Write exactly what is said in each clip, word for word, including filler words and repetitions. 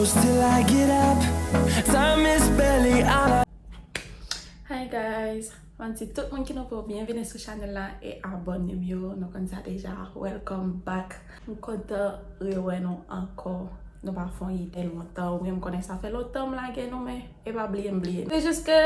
Till I get up, time is barely on our Hi guys, mwen di tout moun ki nouvo, byenvini sou chanèl la e abòne m yo, nou konn sa deja, welcome back. M kontan rewè nou ankò, nou pa fè yon ide lontan, oubyen m konnen sa fè lontan m lage nou, men e pa bliye m bliye. Se jis ke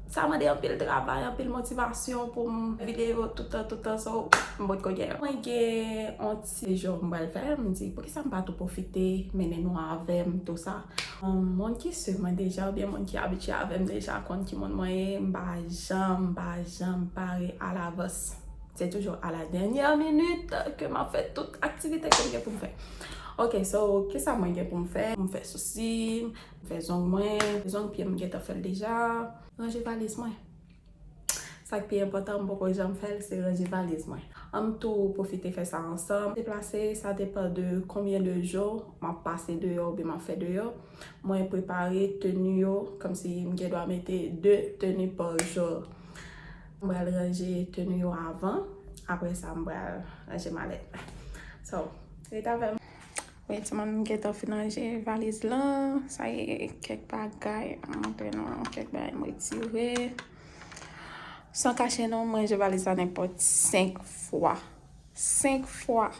sa mande anpil travay, anpil motivasyon pou m fè videyo toutan, toutan, so m potko gen. Mwen gen yon ti sejou m pral fè, m di poukisa m pa tou pwofite mennen nou avè m, tou sa. Moun ki swiv mwen deja oubyen moun ki abitye avè m deja konn ki moun mwen ye, m pa janm, m pa janm pare alavans. Se toujou a la dènyè minit ke m ap fè tout aktivite ke m gen pou m fè. Ok, so, kisa mwen gen pou m fè? M fè sousi, m fè zong mwen, zong pye m gentan fè l deja. Ranje valiz mwen. Sa k pi enpòtan, m poko janm fè l, se ranje valiz mwen. Ann m tou pwofite fè sa ansanm. Deplase, sa depann de konbyen de jou m ap pase deyò oubyen m ap fè deyò. Mwen prepare teni yo, kòmsi m gen dwa mete de teni pa jou. M pral ranje teni yo avan, apre sa m pral ranje malèt mwen. So, rete avè m. Wi, timoun, m gentan fin ranje valiz lan. Sa e kèk bagay, m montre nou kèk bagay m retire. San kache non, m ranje valiz la nenpòt senk fwa. Senk fwa.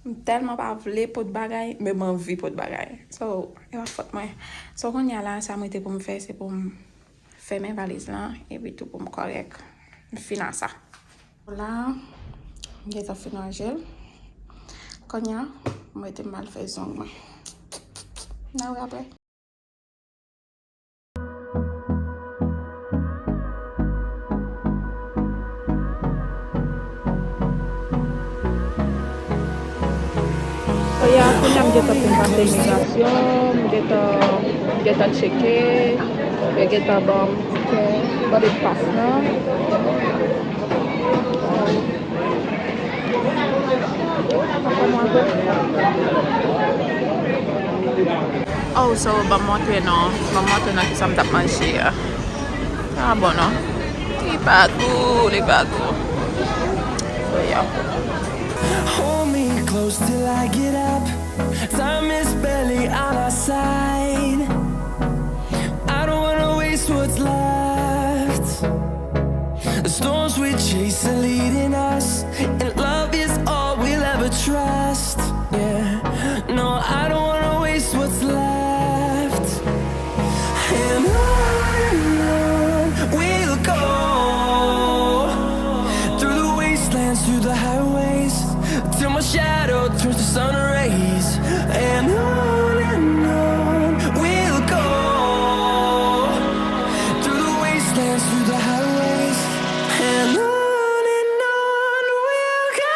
M tèlman pa vle pot bagay, men m anvi pot bagay. So, e pa fòt mwen. So, kounye a la, sa m rete pou m fè, se pou m fèmen valiz lan, epi tou pou m kòrèk. M fin a sa. La, m gentan fin ranje l. Kounye a, m rete m al fè zong mwen. N a wè apre. Kounye a, kounye a m gentan fin pase imigrasyon, m gentan, m gentan tcheke, yo gentan ban m, ban m pas lan. Oh, so, ban m montre nou, ban m montre nou kisa m t ap manje a. Ah, bon, non. Li pa gou, li pa gou. So, yeah. Hold me close till I get up. Time is barely on our side. I don't wanna waste what's left. The storms we chase are leading us, and love is all we'll ever trust. Yeah, no, I don't wanna waste what's left. And on and on we'll go, through the wastelands, through the highways, till my shadow turns to sun rays. And on and on we'll go, through the wastelands, through the highways, and on and on we'll go.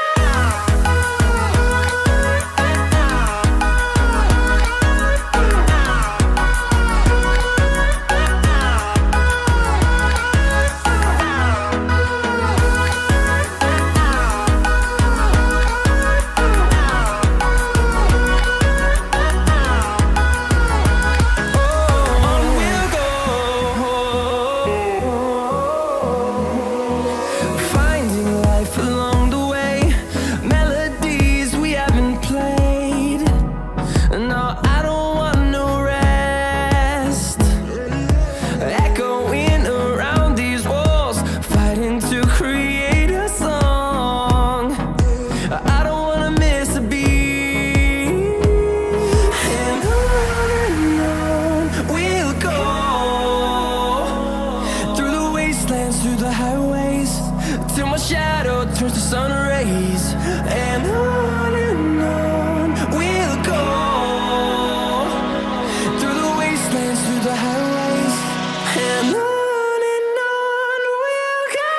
Finding life along the way, melodies we haven't played. No, I don't want no rest. Echoing around these walls, fighting to create a song. I don't wanna miss a beat. And on and on we'll go, through the wastelands, through the highways, till my shadow turns to sun rays. And on and on we'll go, through the wastelands, through the highways, and on and on we'll go.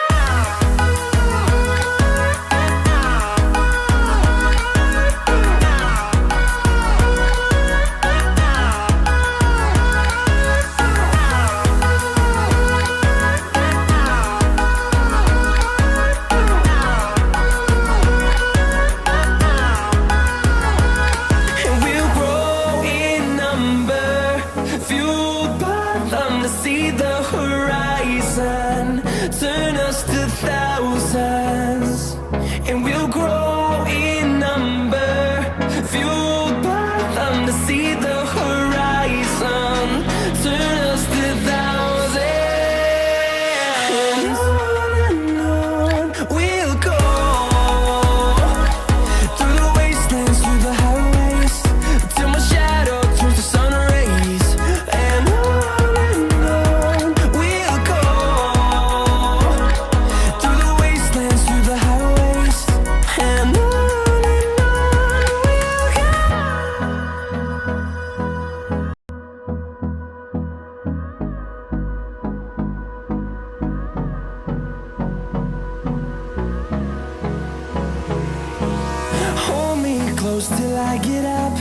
Till I get up,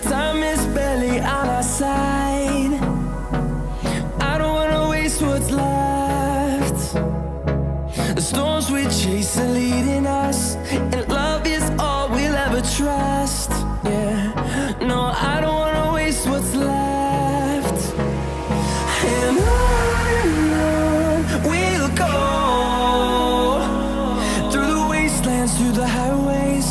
time is barely on our side. I don't wanna waste what's left. The storms we chase are leading us, and love is all we'll ever trust. Yeah, no, I don't wanna waste what's left. And on and on we'll go, through the wastelands, through the highways,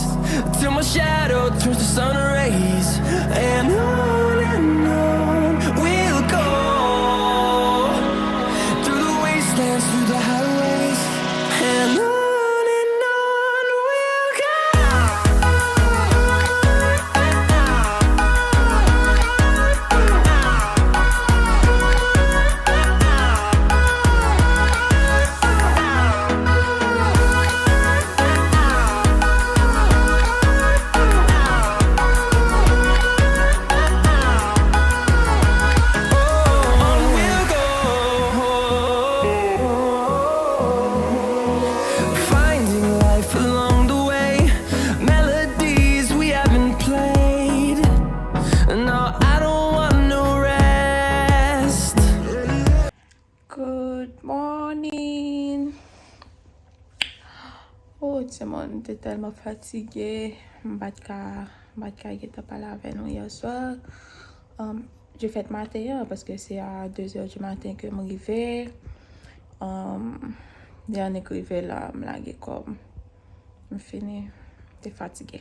till my shadow turns to sun rays. And on and on we'll go, through the wastelands, through the highways, and on and on we'll go. Finding life along the way, melodies we haven't played. No, I don't want no rest. Good morning. Oh, timoun, m te tèlman fatige. M pa t ka, m pa t ka gentan pale avè nou yè swa. Um, je fèt maten an, paske se a de zè di maten ke m rive. Um, lè annik rive la, m lage kò m. M fini. M te fatige.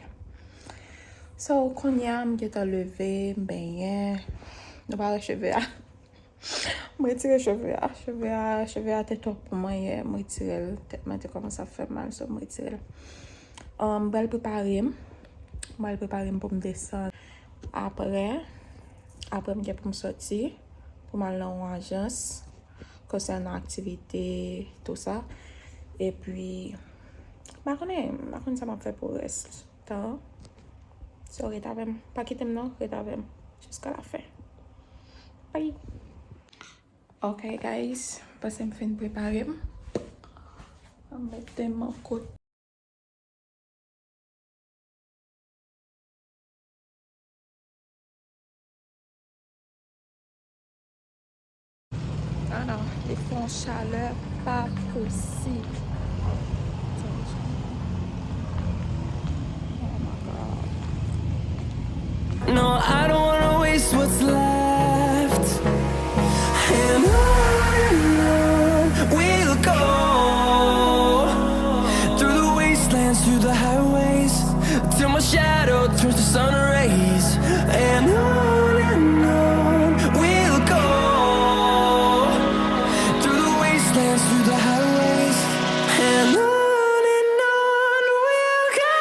So, kounye a, m gentan leve, m benyen. Nou pa wè cheve a? M retire cheve a. Cheve a, cheve a te twòp pou mwen yè. M retire l. Tèt mwen te kòmanse ap fè m mal, so m retire l. Um, m pral prepare m. M pral prepare m pou m desann. Apre, apre m gen pou m sòti, pou m al nan yon ajans, konsènan aktivite, tou sa. Epi, m pa konnen, m pa konn sa m ap fè pou rès tan an. So, ret avè m. Pa kite m non, ret avè m jiska lafen. Bye! Ok, guys, panse m fin prepare m. Mwen mete m an kot. Ah non, li fè yon chalè pa posib. Oh my God. No, I don't wanna waste what's left. And on and on we'll go, through the wastelands, through the highways, till my shadow turns to sun rays. And on and on we'll go, through the wastelands, through the highways, and on and on we'll go.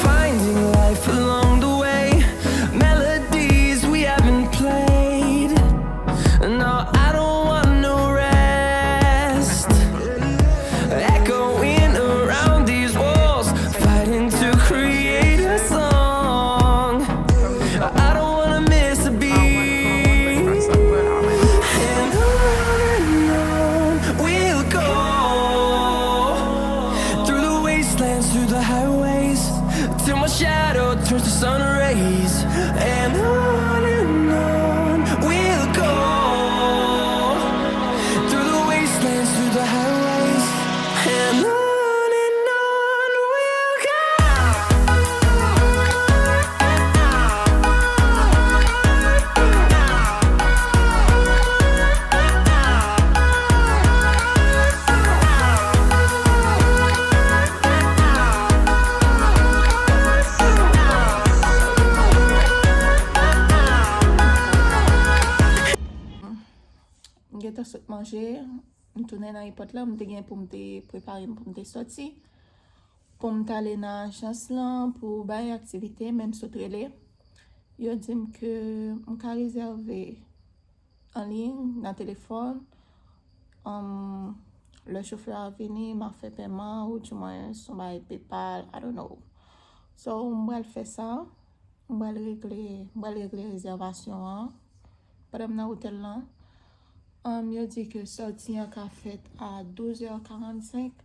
Finding life along the way, melodies we haven't played. No, I don't want no rest. Echoing around these walls, fighting to create a song. I don't wanna miss a beat. And on and on we'll go, through the wastelands, through the highways, till my shadow turns to sun rays. And on and on we'll go, through the wastelands, through the highways, and on and on we'll go. M gentan sot manje, m tounen nan èpòt la, m te gen pou m te prepare m pou m te sòti, pou m t ale nan ajans lan pou bay aktivite, men m sot rele. Yo di m ke m ka rezève an liy, nan telefòn. Um, lè chofè a vini, m a fè pèman, ou di mwen, se yon bagay PayPal, I don't know. So, m pral fè sa. M pral regle, m pral regle rezèvasyon an. Pandan m nan otèl lan, um, yo di ke sòti an ka fèt a douz è karannsenk.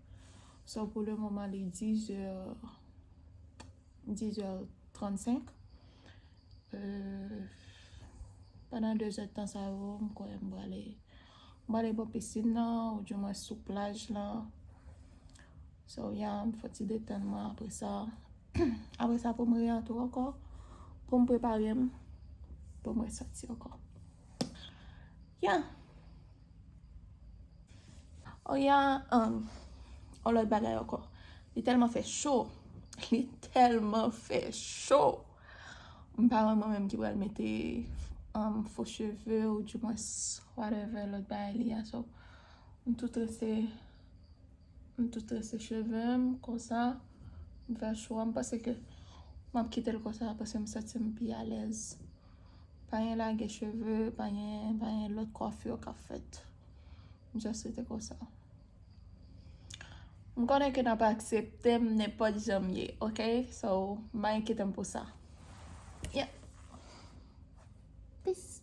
So, pou le moman, li diz è, diz è trannsenk. Euh, pandan de zèdtan sa yo, m kwè m prale, m prale bò pisin nan, oudimwen sou plaj lan. So, yeah, m fè ti detann mwen apre sa. Apre sa, pou m reantre ankò, pou m prepare m, pou m resòti ankò. Yeah. Oh yeah, um, yon lòt bagay ankò. Li tèlman fè cho. Li tèlman fè cho. M pa wè mwen menm ki pral mete, um, fo cheve ou dimwens whatever lòt bagay li a. So, m tou trese, m tou trese cheve m konsa. M fè cho a, m panse ke m ap kite l konsa paske m santi m pi alèz. Pa gen lage cheve, pa gen, pa gen lòt kwafi k ap fèt. M just rete konsa. M konnen ke n ap aksepte m nenpòt jan m ye, ok? So, m pa enkyete m pou sa. Yeah. Peace.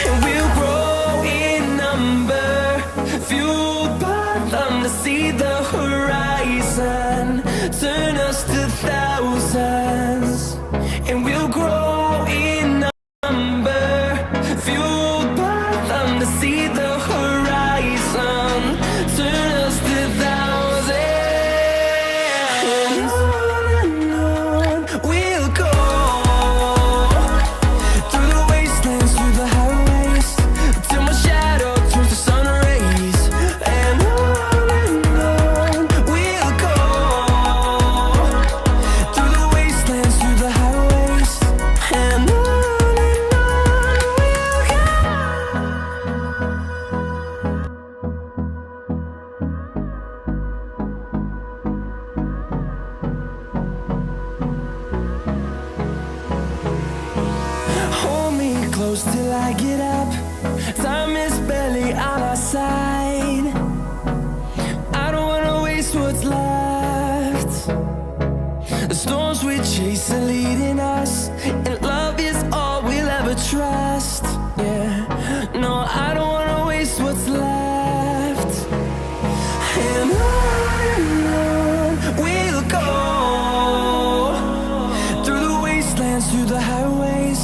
And we'll grow in number, fueled by them to see the horizon, turn us to thousands. And we'll grow in number, fueled by them to see the horizon, turn us to thousands. And on and on we'll go, through the wastelands, through the highways, till my shadow turns to sun rays. And on and on we'll go, through the wastelands, through the highways, and on and on we'll go. Hold me close till I get up. Time is barely on our side. I don't wanna waste what's left. The storms we chase are leading us, and love is all we'll ever trust. Yeah, no, I don't wanna waste what's left. And on and on we'll go, through the wastelands, through the highways,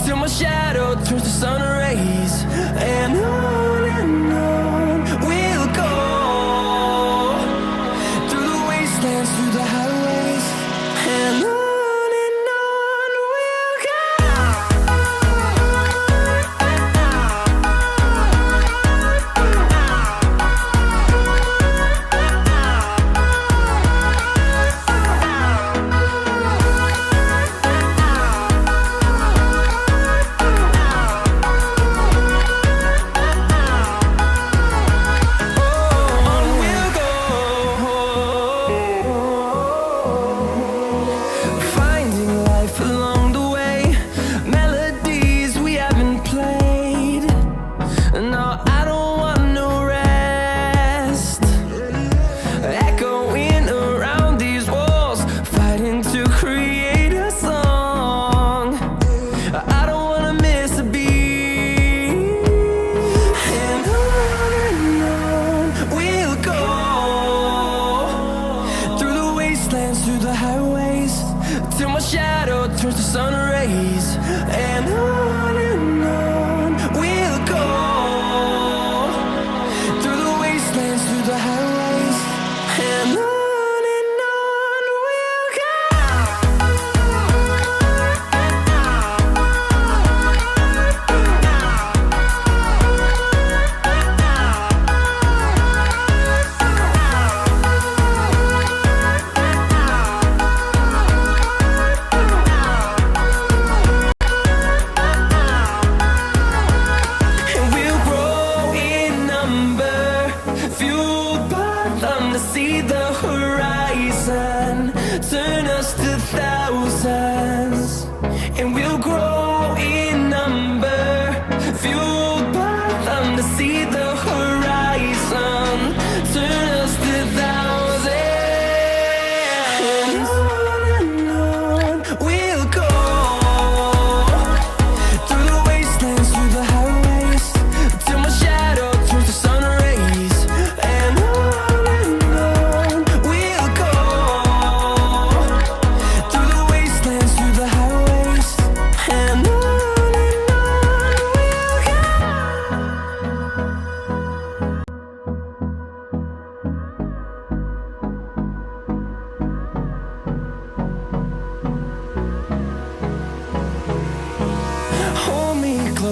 till my shadow turns to sun rays. And on and on we'll go, through the wastelands, through the highways, and on and on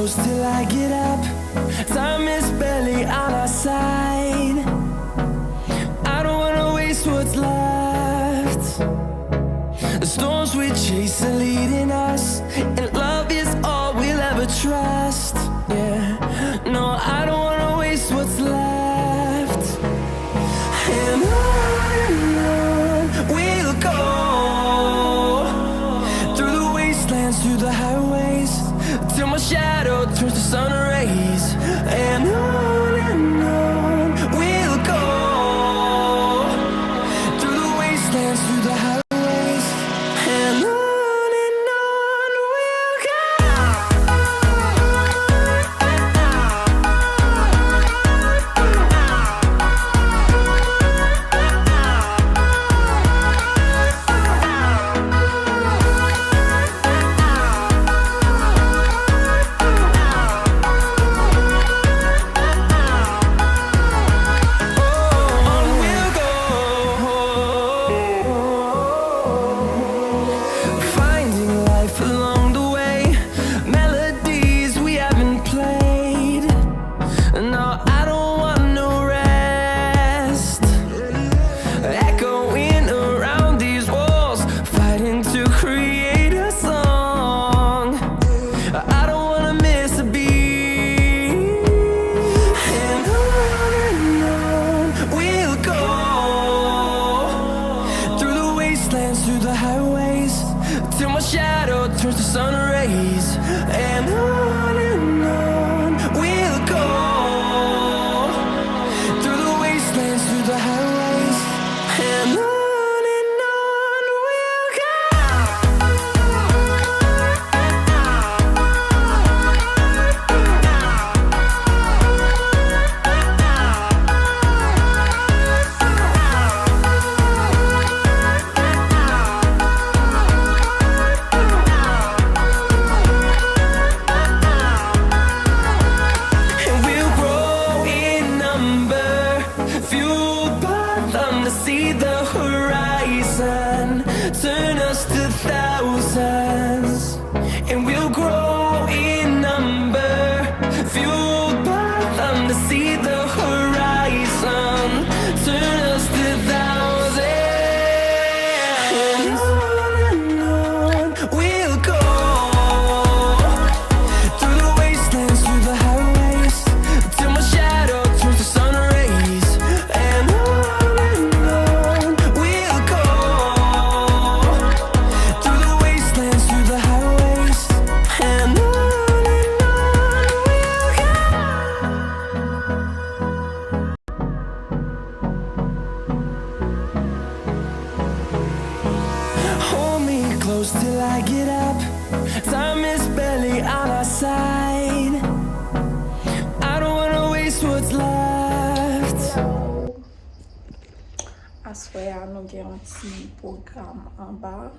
Till I get up, time is barely on our side. I don't wanna waste what's left. The storms we chase are leading us, and love is all we'll ever trust. Yeah, no, I don't wanna waste what's left. And on and on we'll go, through the wastelands, through the highways, till my shadow turns to sun rays. And on and on we'll go, through the wastelands, through the highways, and on and on we'll go. On we'll go, finding life along the way, melodies we haven't played. No, I don't want no rest. Echoing around these walls, fighting to create a song. I don't wanna miss a beat. And on and on we'll go, through the wastelands, through the highways, till my shadow turns to sun rays. And on and on we'll go, through the wastelands, through the highways, and on and on we'll go. And we'll grow in number, fueled by them to see the horizon, turn us to thousands. And we'll grow in number, fueled by them to see the horizon, turn us to thousands. And on and on we'll go, through the wastelands, through the highways, till my shadow turns to sun rays. And on and on we'll go, through the wastelands, through the highways, and on and on we'll go. Hold me close till I get up. Time is barely on our side. I don't wanna waste what's left. Aswè a, nou gen yon ti pwogram anba.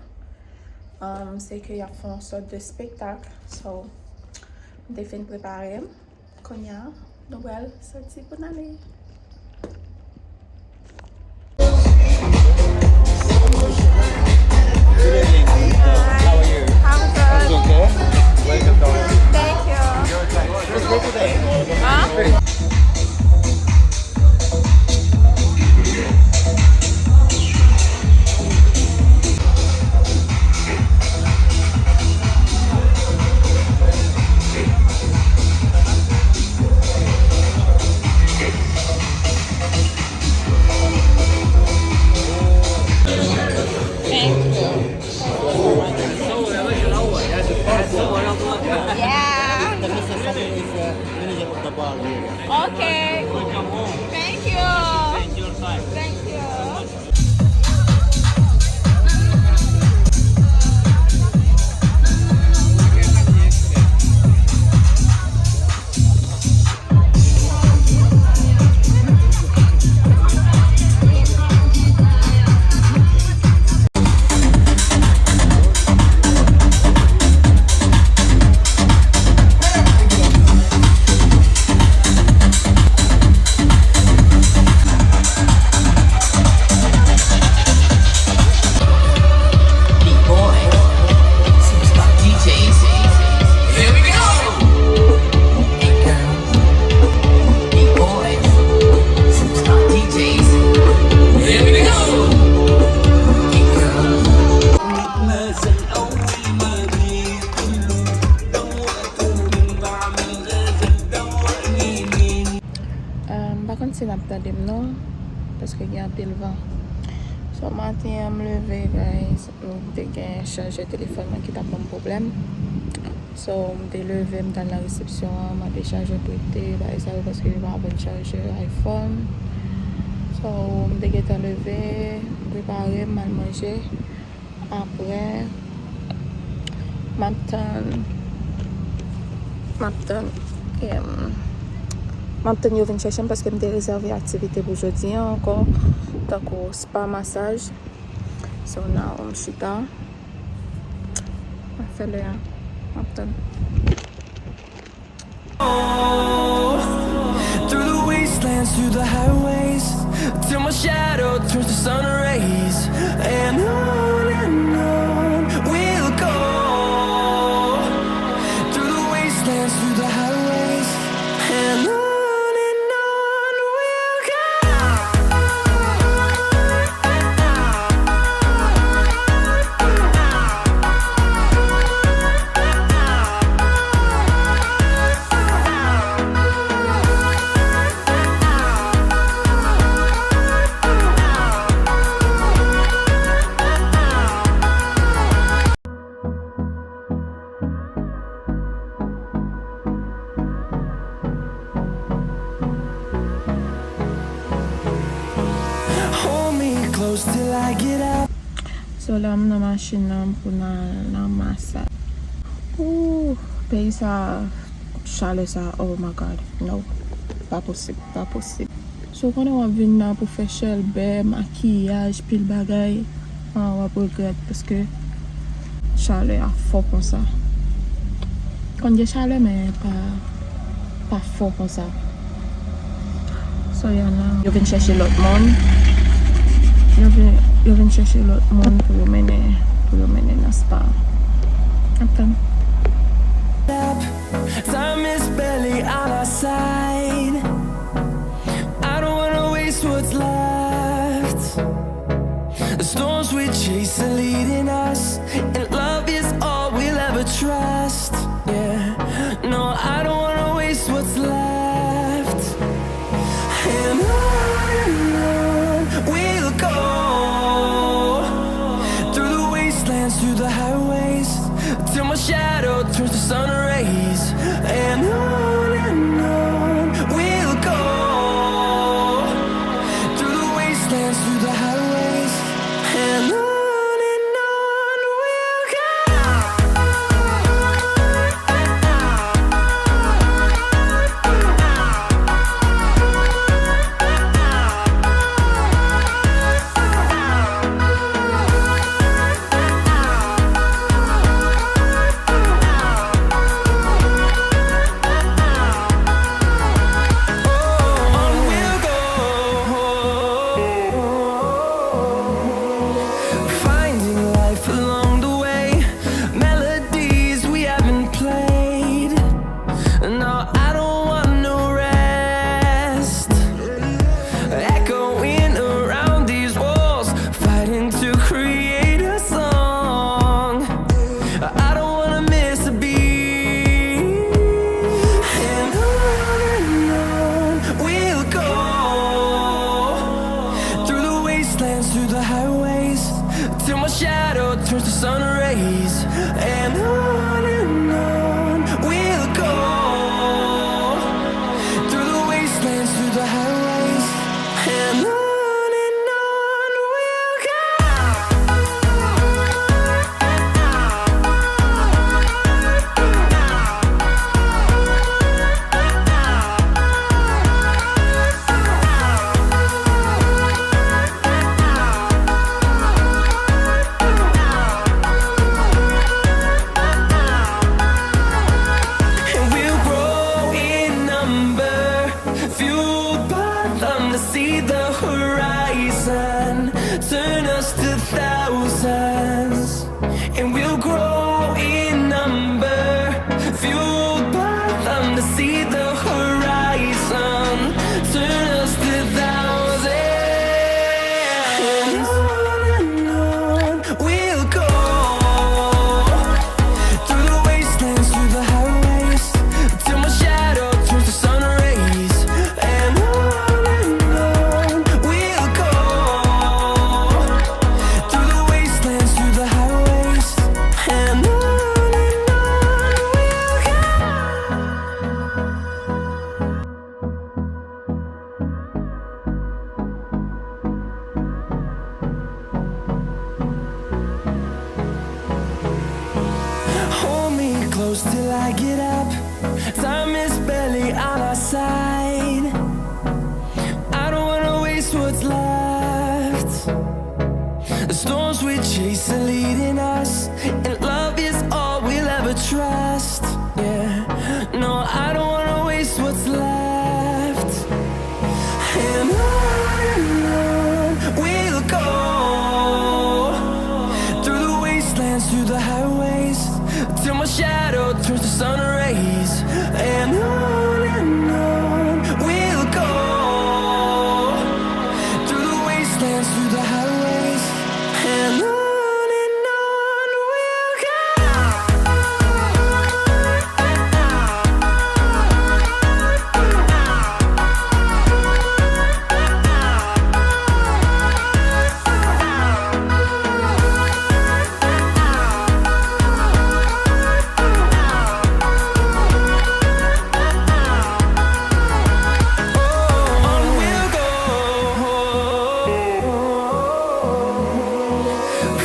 Um, se ke y ap fè yon sòt de spektak. So, m te fin prepare m. Kounye a, nou pral soti pou n ale. Good evening. How are you? I'm good. Everything okay? Welcome, darling. Thank you. Your time. Huh? Yeah. Okay. Thank you. Thank you. Konn si n ap tande m non, paske gen anpil van. So, maten an, m leve, guys, m te gen chajè telefòn mwen ki t ap ban m pwoblèm. So, m te leve, m t al nan resepsyon an, mande chajè prete, bagay sa yo, paske yo pa vann chajè iPhone. So, m te gentan leve, m prepare, m al manje. Apre, m ap tann, m ap tann, em, m ap tann yo vin chèche m paske m te rezève aktivite pou jodi a ankò, tankou spa, masaj. So now, m chita. M ap fè lè a. M ap tann. Through the wastelands, through the highways, till my shadow turns to sun rays. And on and on we'll go. Through the wastelands, through the highways, and on and on we'll go. Hold me close till I get up. So la m nan machin nan pou n al nan masaj. Ooh, peyi sa, chalè sa, oh my God, no. Pa posib, pa posib. So, konnen w ap vin la pou fè chèlbè, makiyaj, pil bagay, ah, w ap regrèt paske chalè a fò konsa. Konn gen chalè, men pa, pa fò konsa. So, y a nan, yo vin chèche lòt moun. Yo vin, yo vin chèche lòt moun pou yo mennen, pou yo mennen nan spa. Ap tann. Time is barely on our side. I don't wanna waste what's left. The storms we chase are leading us, and love is all we'll ever trust. Yeah, no, I don't wanna waste what's left. And on and on we'll go, through the wastelands, through the highways, till my shadow turns to sun rays. And on and on we'll go, through the wastelands, through the highways, and on and on. Get up, time is barely on our side. I don't wanna waste what's left. The storms we chase are leading us, and love is all we'll ever trust. Yeah, no, I don't wanna waste what's left. And on and on we'll go, through the wastelands, through the highways, till my shadow turns to sun rays. And on and on we'll go, through the wastelands, through the highways, and on and on we'll go.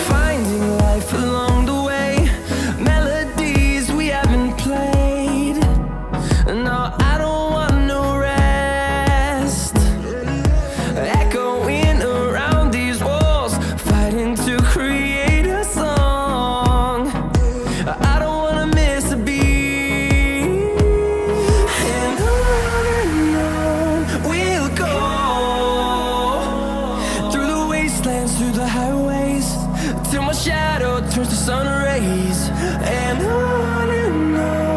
Finding life along the way, melodies we haven't played. No, I don't want no rest. Echoing around these walls, fighting to create a song. I don't wanna miss a beat. And on and on we'll go, through the wastelands, through the highways, till my shadow turns to sun rays. And on and on